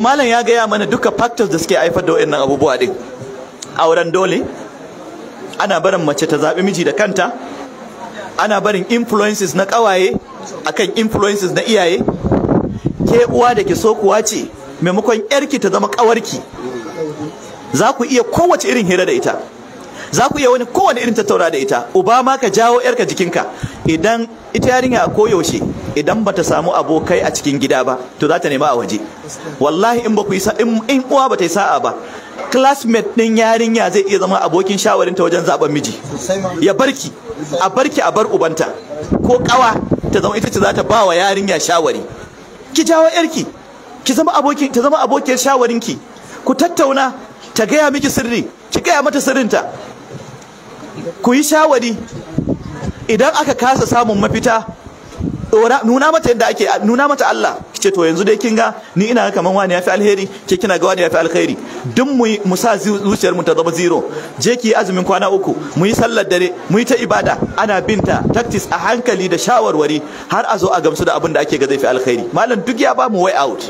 Malam ya gaya mana duka factors da suke haifar da waɗannan abubuwa din. Auren dole, ana barin mace ta zaɓi miji da kanta, ana barin influences na ƙawaye akan influences na iyaye. Ke uwa da ke so kuwa ce, maimakon yarki ta zama ƙawarki, za ku iya kowace irin hira da ita, za ku iya wani kowane irin tattauna da ita. Uba ma ka jawo yarka jikinka. Idan ita yarinya a koyaushe idan bata samu abokai a cikin gida ba, to za ta nema a waje. Wallahi in ba ku yi in uwa ba ta yi sa'a ba, classmate din yarinya zai iya zama abokin shawarinta wajen zaben miji. Ya barki, a barki a bar ubanta, ko kawa ta zama ita ce za ta ba wa yarinya shawari. Ki jawo yarki, ki zama abokin ta, zama abokiyar shawarinki, ku tattauna, ta gaya miki sirri, ki gaya mata sirrinta, ku yi shawari. Idan aka kasa samun mafita, nuna mata yadda ake nuna mata Allah. Kice to yanzu dai kin ga ni ina kaman wani yafi alheri, ke kina ga wani yafi alheri, duk mu mu sa zuciyar mu ta zama zero. Je ki azumin kwana 3, mu yi sallar dare, mu yi ta ibada. Ana binta tactics a hankali da shawarwari har a zo a gamsu da abin da ake ga zai fi alheri. Malam duk ya ba mu way out.